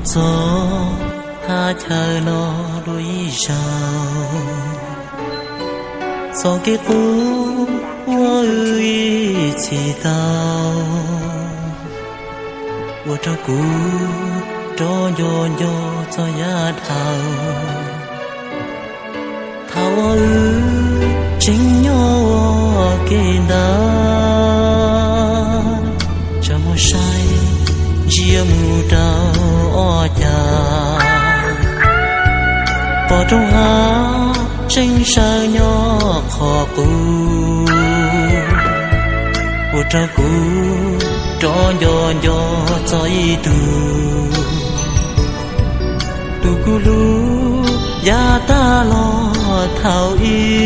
Txog thaj chaw no dua ib zaug, txoj kev qub uas wb ib txhis tau, ua rau kuv rov nco nco txog yav dhau. Thaum uas wb tseem nyob ua ke ntawd, tsam muag saib ntsia mus rau ob cag, pom roob hav tseem sawv nyob qhov qub, ua rau kuv rov nco nco txog ib tug, tus kuv hlub yav tag los thaum ub.